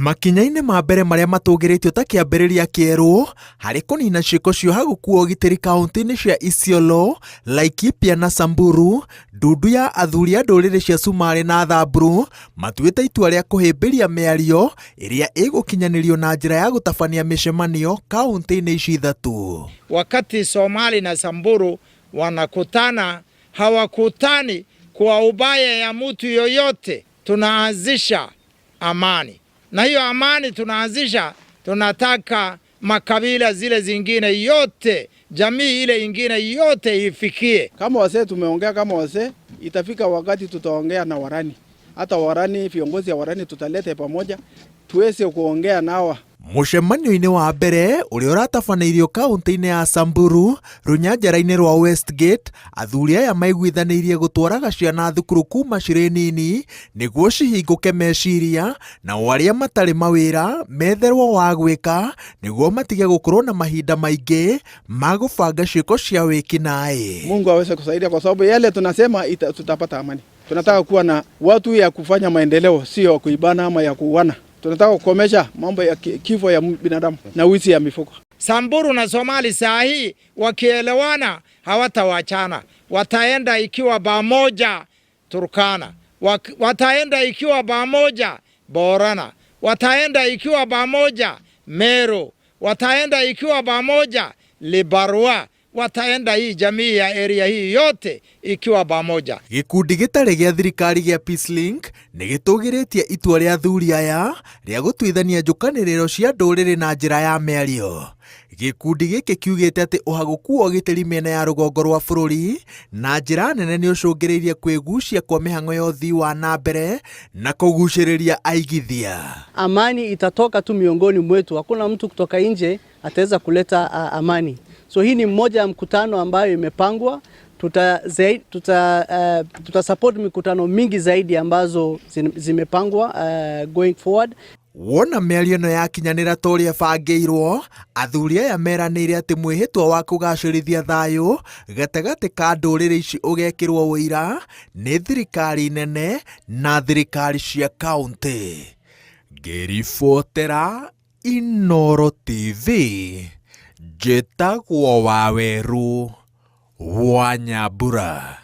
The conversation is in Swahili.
Makinya-inĩ ma mbere marĩa matũgĩrĩtio ta kĩambĩrĩria kĩerũ harĩ kũnina ciĩko cia ũhagũku wa ũgitĩri kaunti-inĩ cia Isiolo, Laikipia na Samburu, ndundu ya athuri a ndũrĩrĩ cia Cumarĩ na Thamburu matuĩte itua rĩa kũhĩmbĩria mĩario ĩrĩa ĩgũkinyanĩrio na njĩra ya gũtabania mĩcemanio kaunti-inĩ ici ithatũ. Wakati Somali na Samburu wanakutana, hawakutani kwa ubaya ya mtu yoyote. Tunaanzisha amani, na hiyo amani tunaanzisha, tunataka makabila zile zingine yote, jamii ile ingine yote ifikie. Kama wazee tumeongea kama wazee, itafika wakati tutaongea na Warani, hata Warani, viongozi ya Warani tutalete pamoja tuweze kuongea nawa. Mũcemanio-inĩ wa mbere ũrĩa ũratabanĩirio kaunti-inĩ ya Samburu rũnyanjara-inĩ rwa Westgate, athuri aya maiguithanĩirie gũtwaraga ciana thukuru kuma cirĩ nini nĩguo cihingũke meciria, nao arĩa matarĩ mawĩra metherwo wa gwĩka nĩguo matige gũkorwo na mahinda maingĩ ma gũbanga ciĩko cia wĩkinaĩ. Mungu aweze kusaidia kwa sababu yale tunasema tutapata amani. Tunataka kuwa na watu ya kufanya maendeleo, sio kuibana ama ya kuuana. Tunataka kukomesha mambo ya kifo ya binadamu na wizi ya mifugo. Samburu na Somali saa hii wakielewana hawatawachana, wataenda ikiwa pamoja Turkana, wataenda ikiwa pamoja Borana, wataenda ikiwa pamoja Meru, wataenda ikiwa pamoja Libarua, wataenda hii jamii ya area hii yote ikiwa pamoja. Gĩkundi gĩtarĩ gĩa thirikari gĩa Peacelink nĩ gĩtũgĩrĩtie itua rĩa athuri aya rĩa gũtuithania njũkanĩrĩro cia ndũrĩrĩ na njĩra ya mĩario. Gĩkundi gĩkĩ kiugĩte atĩ ũhagũku wa ũgitĩri mĩena ya rũgongo rwa bũrũri na njĩra nene nĩ ũcũngĩrĩirie kwĩgucia kwa mĩhang'o ya ũthii wa na mbere na kũgucĩrĩria aigithia. Amani itatoka tu miongoni mwetu, hakuna mtu kutoka nje ataweza kuleta amani. So hii ni mmoja ya mkutano ambayo imepangwa. Tuta support mikutano mingi zaidi ambazo zimepangwa going forward. Wona mĩario ĩno yakinyanĩra ta ũrĩa ĩbangĩirwo, athuri aya meranĩire atĩ mwĩhĩtwa wa kũgacĩrithia thayũ gatagatĩ ka ndũrĩrĩ ici ũgekĩrwo ũira nĩ thirikari nene na thirikari cia kaunti. Ngĩribotera Inooro TV, njĩtagwo Wawerũ wa Nyambura.